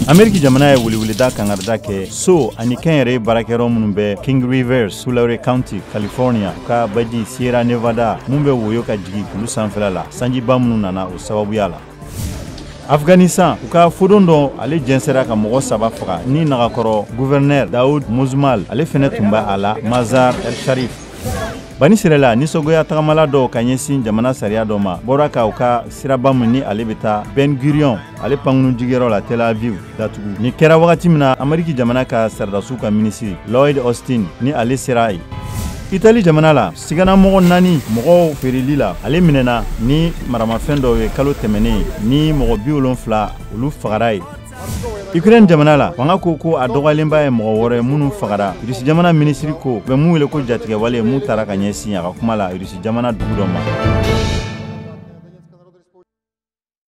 Ameriki jamana ye weleweleda kangarida kɛ so ani kɛnyɛrɛye baarakɛyɔrɔ minnu bɛ King River, Tulare County, California, ka baji Sierra Nevada mun bɛ woyo ka jigin kulu sanfɛla la, sanjiba minnu nana o sababuya la. Afghanistan, u ka fodon dɔ ale jɛnsɛra ka mɔgɔ 3 faga ni nagakɔrɔ gouverneur Daoud Muzmal ale fɛnɛ tun b'a a la Mazar El Sharif. Banisirɛla nisɔngoya tagamala dɔw ka ɲɛsin jamana sariya dɔ ma bɔra ka u ka siraba min ni ale bɛ taa Ben Gurion ale pankurun jigiyɔrɔ la Tel Aviv datugu. Nin kɛra wagati min na Ameriki jamana ka sɔrɔdasiw ka minisiri Lloyd Austin ni ale sera yen. Itali jamana la, siganamɔgɔ 4 mɔgɔw feereli la, ale minɛna ni maramafɛn dɔw ye kalo tɛmɛnen ni mɔgɔ 70 olu fagara yen. Ukraine jamana la, fanga ko ko a dɔgɔyalenba ye mɔgɔ 6 ye minnu fagara. Rusi jamana minisiri ko bɛ mun wele ko jatigɛwale mun taara ka ɲɛsin a ka kuma la Rusi jamana dugu dɔ ma.